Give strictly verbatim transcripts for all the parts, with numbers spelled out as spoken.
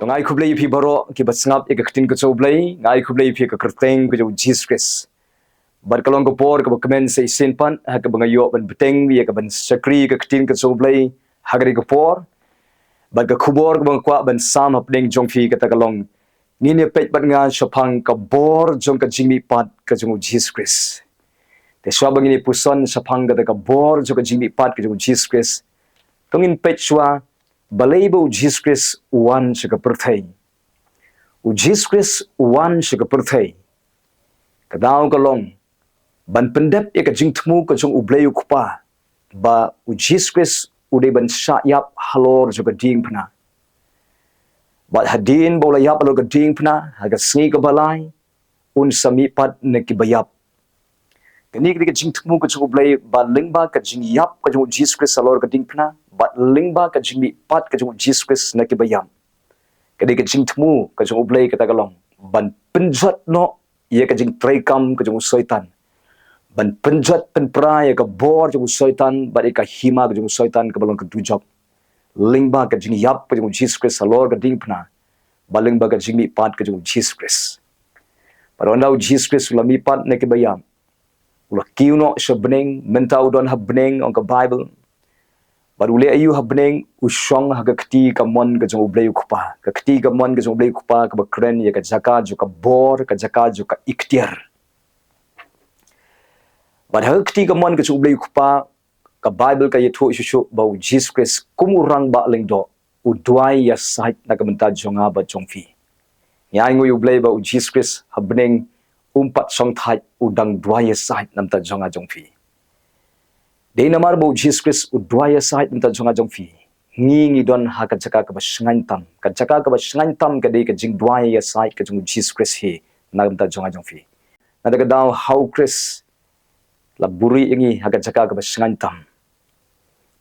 Nga ai khublei ïa phi baroh kiba sngap ïa ka ktien ka jong U Blei, nga ai khublei ïa phi ha ka kyrteng ka jong U Jisu Khrist. Bad ka long ka por kaba kmen sa shisien pat ha kaba nga ïoh ban bteng ïa ka ban shakri ïa ka ktien ka jong U Blei ha kane ka por. Bad ka khubor kaba nga kwah ban sam hapdeng jong phi kata ka long, ngin ïa peit bad nga shaphang ka bor jong ka jingmihpat ka jong U Jisu Khrist. Te shuwa ba ngin ïa puson shaphang kata ka bor jong ka jingmihpat ka jong U Jisu Khrist, to ngin peit shuwa balei ba U Jisu Khrist u wan sha ka pyrthei. U Jisu Khrist u wan sha ka pyrthei, ka daw ka long ban pyndep ïa ka jingthmu ka jong U Blei U Kpa ba U Jisu Khrist u dei ban shah ïap halor jong ka diengphna. Bad hadien ba u la ïap halor ka diengphna ha ka sngi kaba lai, un sa mihpat na kiba ïap. Kane ka dei ka jingthmu ka jong U Blei ba lyngba ka jingïap ka jong U Jisu Khrist halor ka diengphna bad lyngba ka jingmihpat ka jong U Jisu Khrist na kiba ïap, ka dei ka jingthmu ka jong U Blei kata ka long ban pynjot noh ïa ka jingtreikam ka jong u Soitan, ban pynjot pynpra ïa ka bor jong u Soitan bad ïa ka hima ka jong u Soitan kaba long ka dujok, lyngba ka jingïap ka jong U Jisu Khrist halor ka diengphna bad lyngba ka jingmihpat ka jong U Jisu Khrist. Bad ynda U Jisu Khrist u la mihpat na kiba ïap, u la kiew noh sha bneng, mynta u don ha bneng, ong ka Baibl. Bad u leh aïu ha bneng? U shong ha ka kti kamon ka jong U Blei U Kpa. Ka kti kamon ka jong U Blei U Kpa kaba kren ïa ka jaka jong ka bor, ka jaka jong ka iktiar. Bad ha ka kti kamon ka jong U Blei U Kpa, ka Baibl ka ïathuh shuh shuh ba U Jisu Khrist kum u Rangbah Lyngdoh u duwai ïasaid na ka bynta jong nga bad jong phi. Ngi ai nguh ïa U Blei ba U Jisu Khrist ha bneng um pat shong thait, u dang duwai ïasaid na ka bynta jong nga jong phi. Dei namar ba U Jisu Khrist u duwai ïasaid na ka bynta jong nga jong phi, ngi ngi don ha ka jaka kaba shngaiñ tam, ka jaka kaba shngaiñ tam ka dei ka jingduwai ïasaid ka jong U Jisu Khrist hi na ka bynta jong nga jong phi. Nangta ka daw ha U Khrist la buhrieh ïa ngi ha ka jaka kaba shngaiñ tam.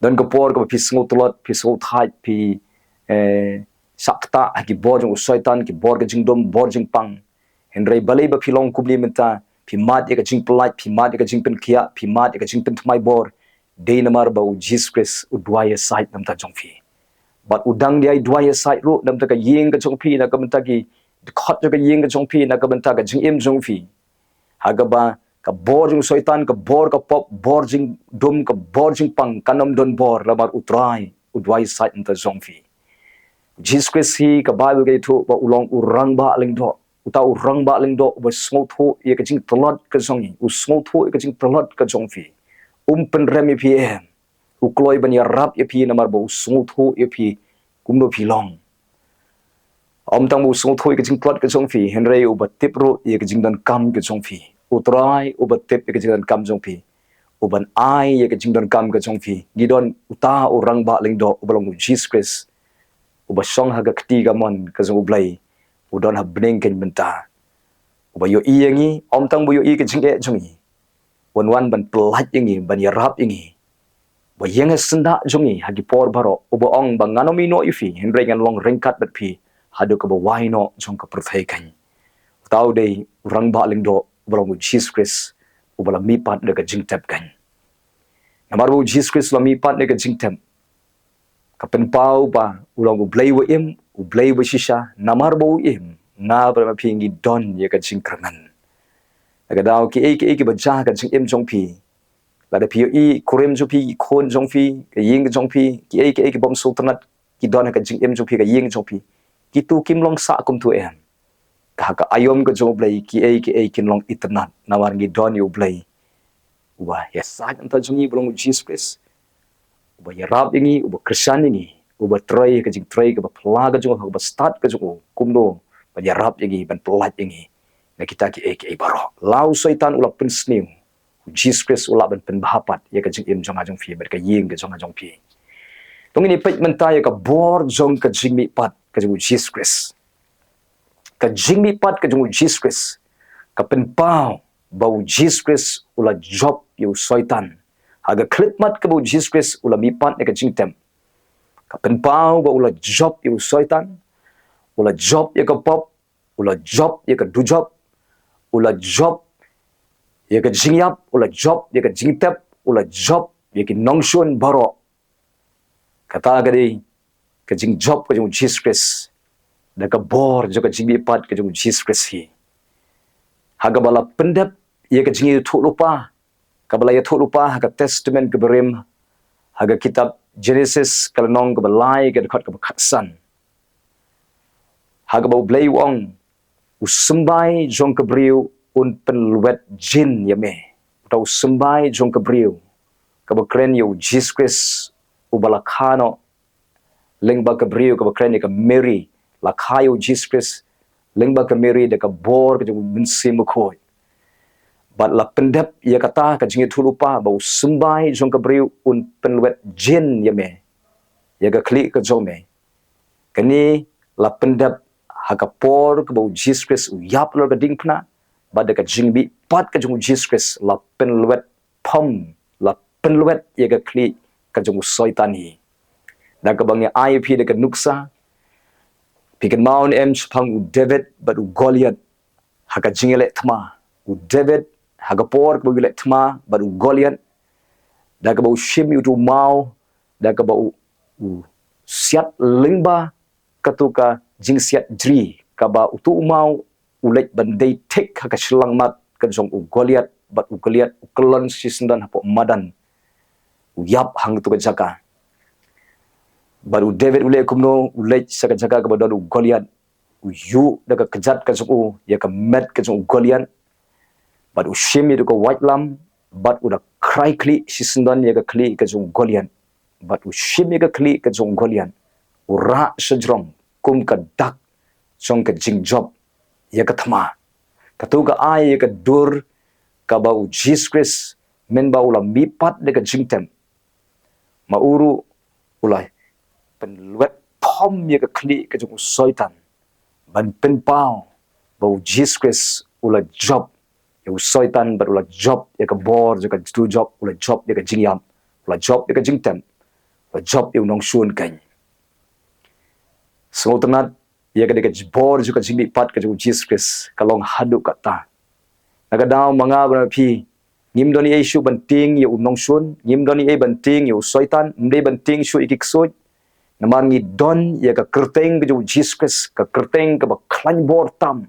Don ka por kaba phi sngew tlot, phi sngew thait, phi, eh, shah ktah ha ki bor jong u Soitan, ki bor ka jingdum, bor jingpang. Hynrei balei ba phi long kumne mynta? Phi mad ïa ka jingpyllait, phi mad ïa ka jingpynkhiah, phi mad ïa ka jingpynthymmai bor. Dei namar ba U Jisu Khrist u duwai ïasaid na ka bynta jong phi. Bad u dang dei ai duwai ïasaid ruh na ka bynta ka ïing ka jong phi, na ka bynta ki dkhot jong ka ïing ka jong phi, na ka bynta ka jingim jong phi. Ha kaba ka bor jong u Soitan, ka bor ka pop, bor jingdum, ka bor jingpang kan ym don bor, namar U Trai u duwai ïasaid na ka bynta jong phi. U Jisu Khrist hi ka Baibl ka ïathuh ba u long u Rangbah Lyngdoh. Uta u Rangbah Lyngdoh uba sngewthuh ïa ka jingtlot ka jong ngi, u sngewthuh ïa ka jingtlot ka jong phi. Um pynrem ïa phi em. U kloi ban ïarap ïa phi namar ba u sngewthuh ïa phi kumno phi long. Ym tang ba u sngewthuh ïa ka jingtlot ka jong phi, hynrei uba tip ruh ïa ka jingdonkam ka jong phi. U Trai uba tip ïa ka jingdonkam jong phi, uban ai ïa ka jingdonkam ka jong phi. Ngi don uta u Rangbah Lyngdoh uba long U Jisu Khrist, uba shong ha ka kti kamon ka jong U Blei, u don ha bneng keiñ mynta. Uba ïohi ïa ngi, ym tang ba u ïohi ka jingeh jong ngi, u wan ban pyllait ïa ngi, ban ïarap ïa ngi. Uba ïeng ha syndah jong ngi ha ki por baroh, uba ong ba ngan ym ïehnoh ïa phi, hynrei ngan long ryngkat bad phi haduh kaba wai noh jong ka pyrthei keiñ. Uta u dei u Rangbah Lyngdoh uba long U Jisu Khrist, uba la mihpat da ka jingtep keiñ. Namar ba U Jisu Khrist u la mihpat da ka jingtep, ka pynpaw ba u long U Blei uba im, U Blei uba shisha, namar ba u im, nga bad ma phi ngi don ïa ka jingkyrmen. Na ka daw kiei kiei kiba jia ha ka jingim jong phi, lada phi ïohi kurim jong phi, ki khun jong phi, ka ïing ka jong phi, kiei kiei ki bym sngewtynnat ki don ha ka jingim jong phi, ka ïing jong phi, kito kim long sah kumto em. Ka ha ka aïom ka jong U Blei kiei kiei kin long itynnat, namar ngi don ïa U Blei uba ïasaid na ka bynta jong ngi, uba long U Jisu Khrist, uba ïarap ïa ngi, uba kyrshan ïa ngi, uba trei ka jingtrei kaba phylla ka jong u, kaba stad ka jong u, kumno ban ïarap ïa ngi, ban pyllait ïa ngi na kita kiei kiei baroh. La u Soitan u la pynsniew, U Jisu Khrist u lah ban pynbha pat ïa ka jingim jong nga jong phi bad ka ïing ka jong nga jong phi. To ngin ïa peit mynta ïa ka bor jong ka jingmihpat ka jong U Jisu Khrist. Ka jingmihpat ka jong U Jisu Khrist ka pynpaw ba U Jisu Khrist u la jop ïa u Soitan. Ha ka khyllipmat kaba U Jisu Khrist u la mihpat na ka jingtep, ka pynpaw ba u la jop ïa u Soitan, u la jop ïa ka pop, u la jop ïa ka dujok, u la jop ïa ka jingïap, u la jop ïa ka jingtep, u la jop ïa ki nongshun baroh. Kata ka dei ka jingjop ka jong U Jisu Khrist. da ka bor jong ka jingmihpat ka jong u Jisu Khrist hi. Ha kaba la pyndep ïa ka jingïathuhlypa, kaba la ïathuhlypa ha ka Testament kaba rim, ha ka kitab Genesis ka lynnong kaba lai ka dkhot kaba khatsan. Ha kaba U Blei u ong, u symbai jong ka briew un pynlwet jin ïa me. Uta u symbai jong ka briew, kaba kren ïa u Jisu Khrist, uba la kha noh lyngba ka briew, kaba kren ïa ka Mary, la kha ïa u Jisu Khrist lyngba ka Mary da ka bor ka jong u Mynsiem Bakhuid. Bad la pyndep ïa kata ka jingïathuhlypa ba u symbai jong ka briew un pynlwet jin ïa me, ïa ka khlieh ka jong me. Kane la pyndep ha ka por kaba u Jisu Khrist u ïap halor ka diengphna, bad da ka jingmihpat ka jong u Jisu Khrist la pynlwet phom, la pynlwet ïa ka khlieh ka jong u Soitan hi. Da kaba ngi ai phi da ka nuksa, phi kynmaw ne em shaphang u David bad u Goliath ha ka jingïaleh thma. U David ha ka por kaba u ïaleh thma bad u Goliath, da kaba u shim ïa uto u maw, da kaba u, u siat lyngba kato ka jingsiat jri, kaba uto u maw u leit ban dei thik ha ka shyllangmat ka jong u Goliath, bad u Goliath u kyllon shisyndon hapoh madan, u ïap hangto ka jaka. Bad u David u leh kumno? U leit sha ka jaka kaba don u Goliath, u ïuh da ka kjat ka jong u ïa ka met ka jong u Goliath, bad u shim ïa uto ka waitlam, bad u da khrai khlieh shisyndon ïa ka khlieh ka jong u Goliath, bad u shim ïa ka khlieh ka jong u Goliath, u rah shajrong kum ka dak jong ka jingjop ïa ka thma. Kato ka ai ïa ka dur kaba u Jisu Khrist mynba u la mihpat da ka jingtep, ma u ruh u la pynlwet phom ïa ka khlieh ka jong u Soitan, ban pynpaw ba u Jisu Khrist u la jop ïa u Soitan, bad u la jop ïa ka bor jong ka jutujop, u la jop ïa ka jingïap, u la jop ïa ka jingtep, u la jop ïa u nongshun keiñ. Sngewtynnad, ïa ka dei ka bor jong ka jingmihpat ka jong u Jisu Khrist ka long haduh katta. Na ka daw ma nga bad ma phi, ngim don ei ei shuh ban tieng ïa u nongshun, ngim don ei ei ban tieng ïa u Soitan, ym dei ban tieng shuh ïa ki ksuid. Namar ngi don ïa ka kyrteng ka jong u Jisu Khrist, ka kyrteng kaba khlaiñ bor tam,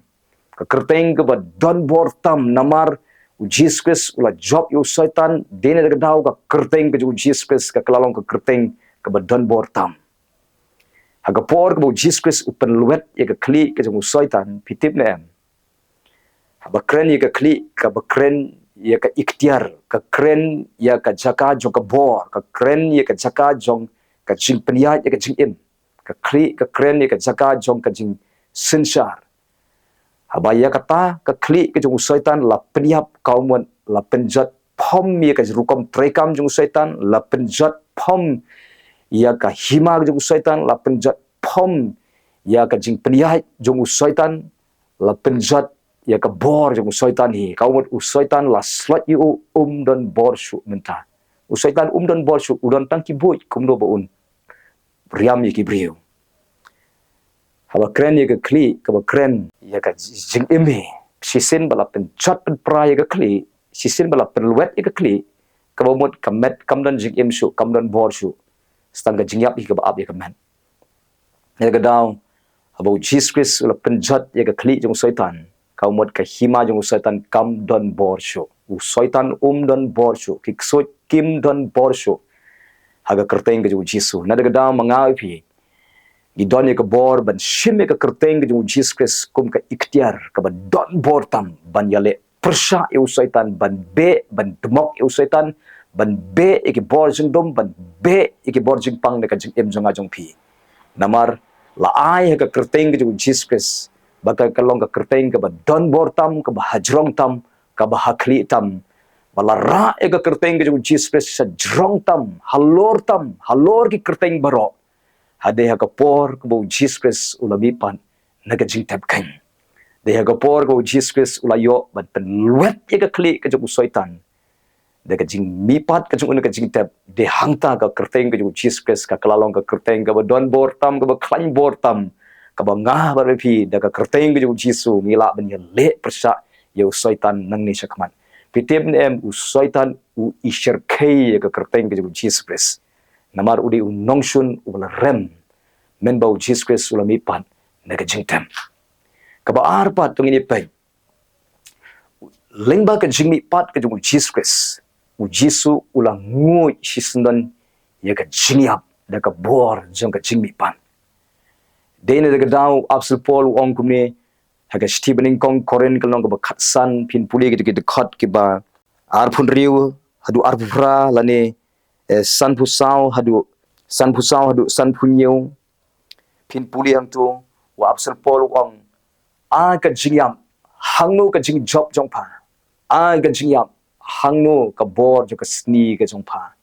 ka kyrteng kaba don bor tam. Namar u Jisu Khrist u la jop ïa u Soitan, dei na ka daw ka kyrteng ka jong u Jisu Khrist ka la long ka kyrteng kaba don bor tam. Ha ka por kaba u Jisu Khrist u pynlwet ïa ka khlieh ka jong u Soitan, phi tip ne em? Haba kren ïa ka khlieh, kaba kren ïa ka iktiar, ka kren ïa ka jaka jong ka bor, ka kren ïa ka jaka jong ka jingpynïaid ïa ka jingim. Ka khlieh ka kren ïa ka jaka jong ka jingsynshar. Haba ïa kata ka khlieh ka jong u Soitan la pynïap, ka mut la pynjot phom ïa ka rukom treikam jong u Soitan, la pynjot phom ïa ka hima ka jong u Soitan, la pynjot phom ïa ka jingpynïaid jong u Soitan, la pynjot ïa ka bor jong u Soitan hi. Ka mut u Soitan la slot ïa u, um don bor shuh mynta. U Soitan um don bor shuh, u don tang ki buit kumno ba un riam ïa ki briew. Haba kren ïa ka khlieh, kaba kren ïa ka jingim hi, shisien ba la pynjot pynpra ïa ka khlieh, shisien ba la pynlwet ïa ka khlieh, kaba mut ka met kam don jingim shuh, kam don bor shuh. Tang ka jingïap hi kaba ap ïa ka met. Na ka daw haba u Jisu Khrist u la pynjot ïa ka khlieh jong u Soitan, ka mut ka hima jong u Soitan kam don bor shuh. U Soitan um don bor shuh, ki ksuid kim don bor shuh ha ka kyrteng ka jong u Jisu. Na ka daw ma nga bad phi, ngi don ïa ka bor ban shim ïa ka kyrteng ka jong u Jisu Khrist kum ka iktiar kaba don bor tam ban ïaleh pyrshah ïa u Soitan, ban beh, ban dmok ïa u Soitan, ban beh ïa ki bor jingdum, ban beh ïa ki bor jingpang na ka jingim jong nga jong phi. Namar la ai ha ka kyrteng ka jong u Jisu Khrist ba ka long ka kyrteng kaba don bor tam, kaba hajrong tam, kaba hakhlieh tam. Ba la rah ïa ka kyrteng ka jong u Jisu Khrist shajrong tam, halor tam, halor ki kyrteng baroh. Hadien ha ka por kaba u Jisu Khrist u la mihpat na ka jingtep keiñ. Hadien ha ka por kaba u Jisu Khrist u la ïoh ban pynlwet ïa ka khlieh ka jong u Soitan da ka jingmihpat ka jong u na ka jingtep. Dei hangta ka kyrteng ka jong u Jisu Khrist ka la long ka kyrteng kaba don bor tam, kaba khlaiñ bor tam, kaba nga bad phi da ka kyrteng ka jong u Jisu ngi lah ban ïaleh pyrshah ïa u Soitan nangne shakhmat. Phi tip ne em, u Soitan u ishyrkhei ïa ka kyrteng ka jong u Jisu Khrist. Namar u dei u nongshun uba la rem. Mynba u Jisu Khrist u la mihpat na ka jingtem. Kaba ar pat to ngin ïa peit lyngba ka jingmihpat ka jong u Jisu Khrist, u Jisu u la nguid shisyndon ïa ka jingïap da ka bor jong ka jingmihpat. Dei na kata ka daw u Apostol Paul u ong kumne ha ka shithi ba nyngkong Korinth ka lynnong kaba khatsan, phin pule kita ki dkhot kiba arphew hynriew haduh arphew phra lane eh, sanphew saw haduh sanphew saw haduh sanphew hynñiew. Phin pule hangto u Apostol Paul u ong, a ka jingïap, hangno ka jingjop jong pha? A ka jingïap, hangno ka bor jong ka sni ka jong pha?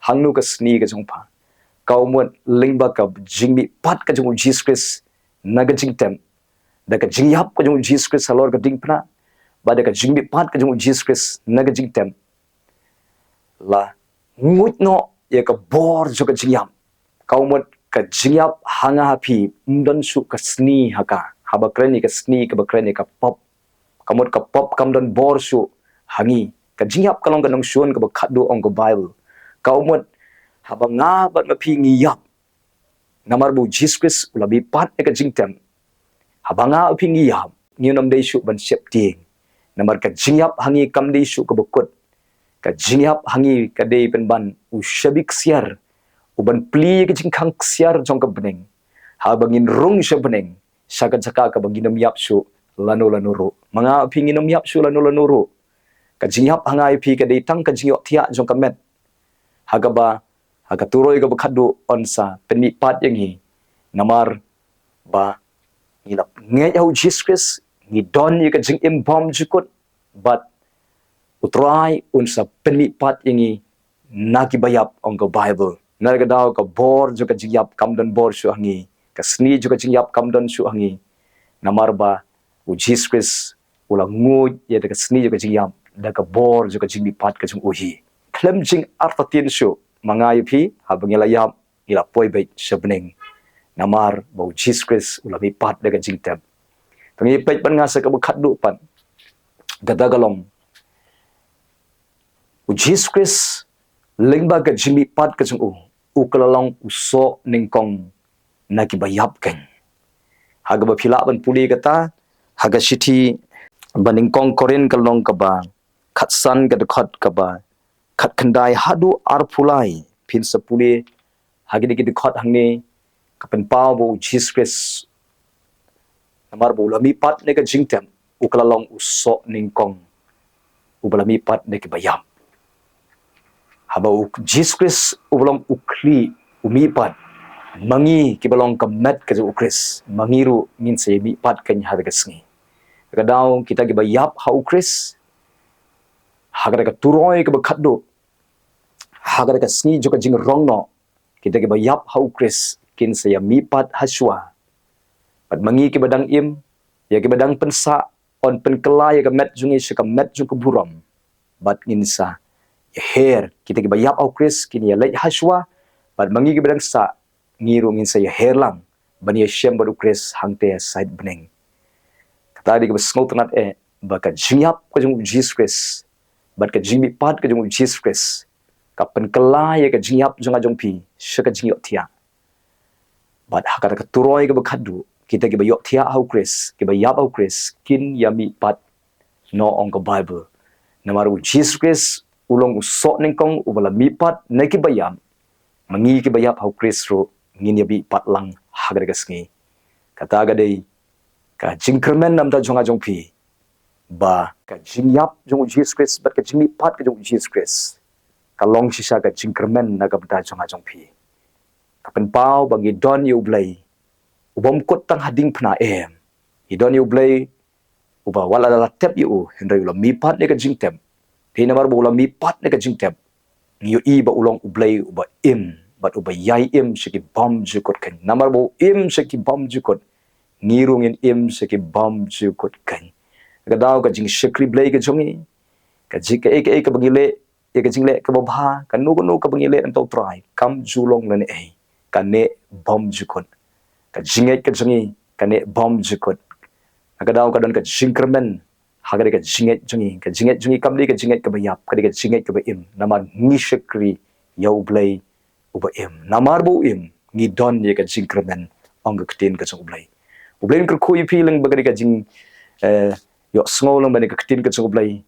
Hangno ka sni ka jong pha? Ka mut lyngba ka jingmihpat ka jong u Jisu Khrist na ka jingtem, da ka jingïap ka jong u Jisu Khrist halor ka diengphna, bad da ka jingmihpat ka jong u Jisu Khrist na ka jingtem, la nguid noh ïa ka bor jong ka jingïap. Ka mut ka jingïap ha nga ha phi, ym don shuh ka sni ha ka, haba kren ïa ka sni kaba kren ïa ka pop. Ka mut ka pop kam don bor shuh ha ngi. Ka jingïap ka long ka nongshun kaba khatduh ong ka Baibl. Ka mut haba nga bad ma phi ngi ïap, namar ba u Jisu Khrist u la mihpat na ka jingtem, haba nga u phi ngi ïap, ngim dei shuh ban sheptieng. Namar ka jingïap ha ngi kam dei shuh kaba kut. Ka jingïap ha ngi ka dei pynban u shabi ksiar, u ban plie ka jingkhang ksiar jong ka bneng. Haba ngin rung sha bneng, sha ka jaka kaba ngin ym ïap shuh lano lano ruh. Ma nga u phi ngin ym ïap shuh lano lano ruh. Ka jingïap ha nga u phi ka dei tang ka jingïohthiah jong ka met. Ha kaba ha ka turoi kaba khatduh un sa pynmihpat ïa ngi. Namar ba ngi la ngeit ha u Jisu Khrist, ngi don ïa ka jingim bymjukut, bad u Trai un sa pynmihpat ïa ngi na kiba ïap ong ka Baibl. Na kata ka daw ka bor jong ka jingïap kam don bor shuh ha ngi. Ka sni jong ka jingïap kam don shuh ha ngi. Namar ba u Jisu Khrist u la nguid ïa da ka sni jong ka jingïap da ka bor jong ka jingmihpat ka jong u hi. Khlem jingartatien shuh, ma nga u phi, haba ngi la ïap, ngi la poi beit sha bneng. Namar ba u Jisu Khrist u la mihpat da ka jingtem. To ngin peit pat nga sa kaba khatduh pat. Kata ka long, u Jisu Khrist lyngba ka jingmihpat ka jong u, u ka la long u soh nyngkong na kiba ïap keiñ. Ha kaba phi lah ban pule kata ha ka shithi ba nyngkong Korinth ka lynnong kaba khatsan ka dkhot kaba khatkhyndai haduh arphew lai, phin sa pule ha kine ki dkhot hangne, ka pynpaw ba u Jisu Khrist, namar ba u la mihpat na ka jingtem, u ka la long u soh nyngkong uba la mihpat na kiba ïap. Haba u Jisu Khrist uba long u khlieh u mihpat, ma ngi kiba long ka met ka jong u Khrist, ma ngi ruh ngin sa ïa mihpat keiñ ha kata ka sngi. Ka daw kita kiba ïap ha u Khrist ha kata ka turoi kaba khatduh, ha kata ka sngi jong ka jingrong noh, kita kiba ïap ha u Khrist kin sa ïa mihpat ha shuwa. Bad ma ngi kiba dang im, ïa kiba dang pynsah, yn pynkylla ïa ka met jong ngi sha ka met jong ka burom. Bad ngin sa ïa her, kita kiba ïap ha u Khrist kin ïa leit ha shuwa. Bad ma ngi kiba dang sah, ngi ruh ngin sa ïa her lang ban ïa shem bad u Khrist hangta sha bneng. Kata dei kaba sngewtynnat eh ba ka jingïap ka jong u Jisu Khrist bad ka jingmihpat ka jong u Jisu Khrist ka pynkylla ïa ka jingïap jong nga jong phi sha ka jingïohthiah. Bad ha kata ka turoi kaba khatduh, kita kiba ïohthiah ha u Khrist, kiba ïap ha u Khrist, kin ïa mihpat noh ong ka Baibl. Namar u Jisu Khrist u long u soh nyngkong uba la mihpat na kiba ïap. Ma ngi kiba ïap ha u Khrist ruh ngin ïa mihpat lang ha kata ka sngi. Kata ka dei ka jingkyrmen na ka bynta jong nga jong phi, ba ka jingïap jong u Jisu Khrist bad ka jingmihpat ka jong u Jisu Khrist ka long shisha ka jingkyrmen na ka bynta jong nga jong phi. Ka pynpaw ba ngi don ïa u Blei u bym kut tang ha diengphna, em, ngi don ïa u Blei uba wat la tep ïa u, hynrei u la mihpat na ka jingtep. Dei namar ba u la mihpat na ka jingtep, ngi ïohi ba u long u Blei uba im bad uba ïai im sha ki bymjukut keiñ. Namar ba u im sha ki bymjukut, ngi ruh ngin im sha ki bymjukut keiñ. Ka daw ka jingshakri Blei ka jong ngi, ka jing, kaei kaei kaba ngi leh, ïa ka jingleh kaba bha, kano kano kaba ngi leh na ka bynta u Trai, kam ju long lane ei, ka neh bymjukut. Ka jingngeit ka jong ngi ka neh bymjukut. Na ka daw ka don ka jingkyrmen ha kane ka jingngeit jong ngi. Ka jingngeit jong ngi kam dei ka jingngeit kaba ïap, ka dei ka jingngeit kaba im. Namar ngi shakri ïa u Blei uba im. Namar ba u im, ngi don ïa ka jingkyrmen, ong ka ktien ka jong u Blei. U Blei un kyrkhu ïa phi lyngba kane ka jing, eh, ïohsngew lyngba kane ka ktien ka jong U Blei.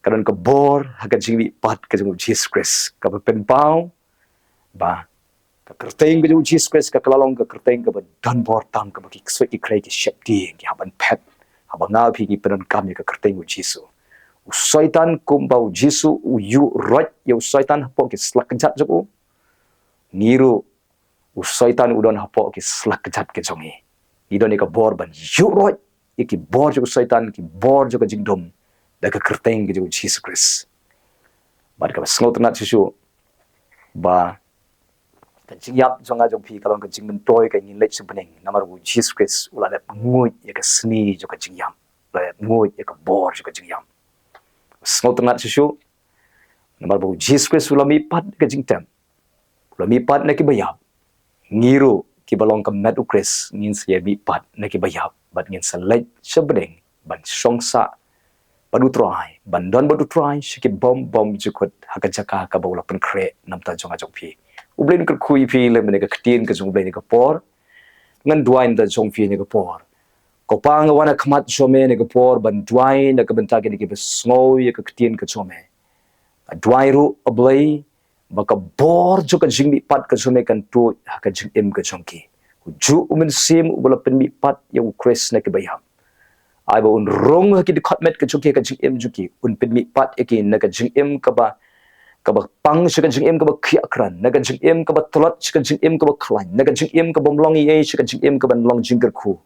Ka don ka bor ha ka jingmihpat ka jong U Jisu Khrist kaba pynpaw ba ka kyrteng ka jong U Jisu Khrist ka la long ka kyrteng kaba don bor tang kaba ki ksuid ki khrei ki sheptieng ki hap ban phet. Haba nga phi ngi pyndonkam ïa ka kyrteng U Jisu, u Soitan kumba U Jisu u ïuh roit ïa u Soitan hapoh ki slak kjat jong u, ngi ruh u Soitan u don hapoh ki slak kjat ki jong ngi. Ngi don ïa ka bor ban ïuh roit ïa ki bor jong u Soitan, ki bor jong ka jingdum, da ka kyrteng ka jong U Jisu Khrist. Bad kaba sngewtynnat shisha ba ka jingïap jong nga jong phi ka long ka jingmyntoi ka ngin leit sha bneng namar ba U Jisu Khrist u la dep nguid ïa ka sni jong ka jingïap, u la dep nguid ïa ka bor jong ka jingïap. Sngewtynnat shisha namar ba U Jisu Khrist u la mihpat ka jingtep, u la mihpat na kiba ïap. Ngi ruh kiba long ka met U Khrist ngin sa mihpat na kiba ïap bad ngin sa leit sha bneng ban shong sah bad U Trai, ban don bad U Trai sha ki bymjukut ha ka jaka kaba u la pynkhreh na ka bynta jong nga jong phi. U Blei un kyrkhu ïa phi lem na ka ktien ka jong U Blei na ka por. Ngan duwai na ka bynta jong phi na ka por. Ko Pa, nga wan ha khmat jong me na ka por ban duwai na ka bynta kine kiba sngew ïa ka ktien ka jong me. Nga duwai ruh, A Blei, ba ka bor jong ka jingmihpat ka jong me kan tuid ha ka jingim ka jong ki. Ujuh U Mynsiem uba la pynmihpat ïa U Khrist na kiba ïap, ai ba un rung ha ki dkhot met ka jong ki, ha ka jingim jong ki, un pynmihpat ïa ki na ka jingim kaba, kaba pang sha ka jingim kaba khiah krat, na ka jingim kaba tlot sha ka jingim kaba khlaiñ, na ka jingim kaba ym long ei ei sha ka jingim kaba long jingkyrkhu,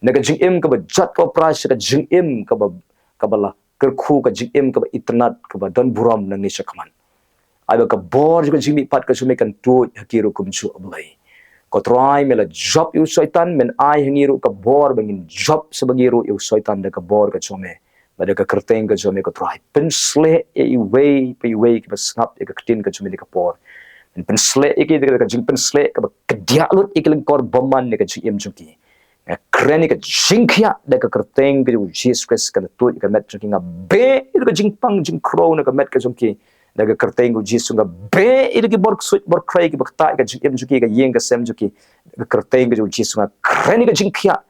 na ka jingim kaba jot kaba pra sha ka jingim kaba, kaba la kyrkhu, ka jingim kaba itynnad kaba don burom nangne sha khmat. Ai ba ka bor jong ka jingmihpat ka jong me kan tuid ha ki ruh kumjuh, A Blei. Ko Trai, me la jop ïa u Soitan, men ai ha ngi ruh ka bor ba ngin jop sa ba ngi ruh ïa u Soitan da ka bor ka jong me bad da ka kyrteng ka jong me, ko Trai. Pynsleh ïa iwei pa iwei kiba sngap ïa ka ktien ka jong me na ka por. Men pynsleh ïa ki da ka jingpynsleh kaba kdiah lut ïa ki lyngkor bymman na ka jingim jong ki. Nga kren ïa ka jingkhiah da ka kyrteng ka jong U Jisu Khrist, kan tuid ïa ka met jong ki. Nga beh ïa ka jingpang jingkhrew na ka met ka jong ki da ka kyrteng ka jong U Jisu. Nga beh ïa ki bor ksuid bor khrei kiba ktah ïa ka jingim jong ki, ka ïing ka sem jong ki, da ka kyrteng ka jong U Jisu. Nga kren ïa ka jingkhiah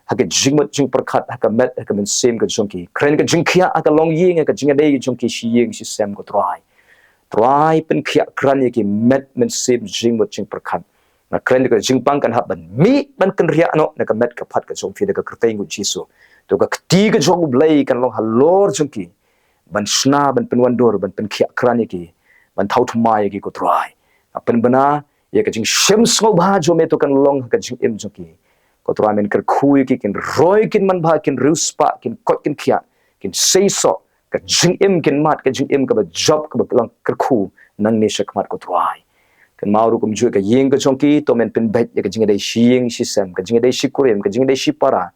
ha ka jingmut jingpyrkhat, ha ka met, ha ka mynsiem ka jong ki. Kren ïa ka jingkhiah ha ka longïing, ha ka jingïadei ka jong ki shi ïing shi sem, ko Trai. Trai, pynkhiah kren ïa ki met, mynsiem, jingmut jingpyrkhat. Nga kren ïa ka jingpang kan hap ban mih ban kynriah noh na ka met ka phad ka jong phi da ka kyrteng ka jong U Jisu. To ka kti ka jong U Blei kan long halor jong ki, ban shna, ban pynwandur, ban pynkhiah kren ïa ki, ban thaw thymmai ïa ki, ko Trai. Nga pynbna ïa ka jingshim sngewbha jong me to kan long ha ka jingim jong ki. Ko Trai, men kyrkhu ïa ki, kin roi, kin manbha, kin riewspah, kin koit, kin khiah, kin seisoh, ka jingim kin mad, ka jingim kaba jop, kaba long kyrkhu nangne sha khmat, ko Trai. Kynmaw ruh kumjuh ka ïing ka jong ki, to men pynbeit ïa ka jingïadei shi ïing shi sem, ka jingïadei shi kurim, ka jingïadei shi para,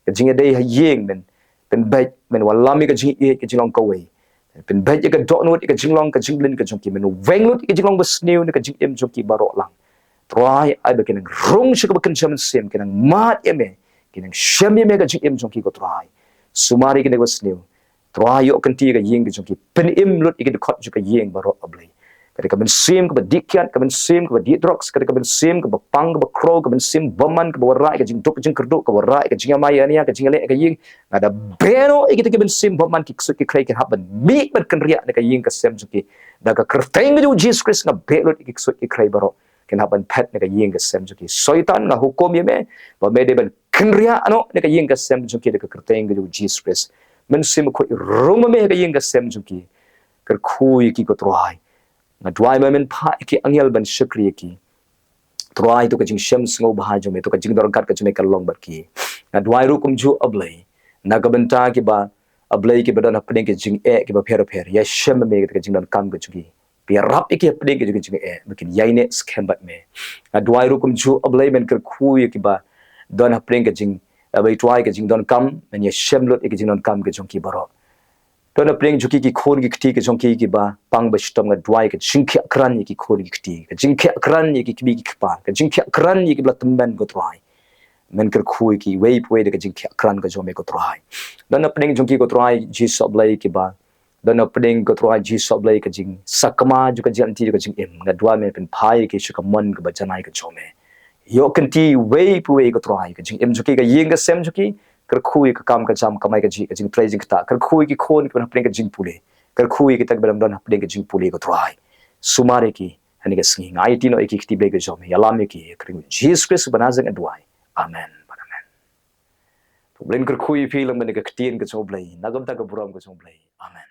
ka jingïadei ha ïing, men pynbeit, men wallam ïa ka jingïeit, ka jinglong kawei. Men pynbeit ïa ka dohnud, ïa ka jinglong, ka jingblin ka jong ki, men weng lut ïa ka jinglong basniew na ka jingim jong ki baroh lang. Trai, ai ba kin nang rung sha kaba kynja mynsiem, kin nang mad ïa me, kin nang shem ïa me ha ka jingim jong ki, ko Trai. Sumar ïa kine kiba sniew. Trai, ïoh kynti ïa ka ïing ka jong ki, pynim lut ïa ki dkhot jong ka ïing baroh, A Blei. Ka dei ka mynsiem kaba dih kiad, ka mynsiem kaba dih drugs, ka dei ka mynsiem kaba pang, kaba khrew, ka mynsiem bymman, kaba wanrah ïa ka jingduk jingkyrduh, kaba wanrah ïa ka jingïamai ïania, ka jingïaleh ïa ka ïing. Nga da beh noh ïa kita ki mynsiem bymman, ki ksuid ki khrei kin hap ban mih ban kynriah na ka ïing ka sem jong ki. Da ka kyrteng ka jong U Jisu Khrist nga beh lut ïa ki ksuid ki khrei baroh kin hap ban phet na ka ïing ka sem jong ki. Soitan, nga hukum ïa me ba me dei ban kynriah noh na ka ïing ka sem jong ki da ka kyrteng ka jong U Jisu Khrist. Mynsiem Bakhuid, rung ma me ha ka ïing ka sem jong ki. Kyrkhu ïa ki, ko Trai. Nga duwai ba men phah ïa ki angel ban shakri ïa ki. Trai, to ka jingshem sngewbha jong me, to ka jingdon ryngkat ka jong me kan long bad ki. Nga duwai ruh kumjuh, A Blei, na ka bynta kiba, A Blei, kiba don hapdeng ka jingeh kiba pher pher. Ïashem ma me ka jingdonkam ka jong ki. Pynïarap ïa ki hapdeng ka jong ka jingeh ba kin ïaineh skhem bad me. Nga duwai ruh kumjuh, A Blei, men kyrkhu ïa kiba don hapdeng ka jing, A Blei Trai, ka jingdonkam, men ïashem lut ïa ka jingdonkam ka jong ki baroh. Don hapdeng jong ki ki khun ki kti ka jong ki kiba pang ba shitom, nga duwai ka jingkhiah kren ïa ki khun ki kti, ka jingkhiah kren ïa ki kmie ki kpa, ka jingkhiah kren ïa kiba la tymmen, ko Trai. Men kyrkhu ïa ki iwei pa iwei da ka jingkhiah kren ka jong me, ko Trai. Don hapdeng jong ki, ko Trai Jisu Blei, kiba don hapdeng, ko Trai Jisu Blei, ka jingsakma jong ka jingïaid lynti jong ka jingim, nga duwai men pynphai ïa ki sha ka mon kaba janai ka jong me. Ïoh kynti wei pa wei ko Trai, ka jingim jong ki, ka ïing ka sem jong ki, kyrkhu ïa ka kam ka jam, kamai kajih, ka jingtrei jingktah, kyrkhu ïa ki khun kiba hapdeng ka jingpule, kyrkhu ïa kita kiba dang don hapdeng ka jingpule ko Trai. Sumar ïa ki ha kane ka sngi, nga aiti noh ïa ki ha kti Blei ka jong me, ïalam ïa ki, ha ka kyrteng Jisu Khrist uba Nasaret nga duwai. Amen. Amen. To Blei un kyrkhu ïa phi lem bad ka ktien ka jong U Blei, na ka bynta ka burom ka jong U Blei. Amen.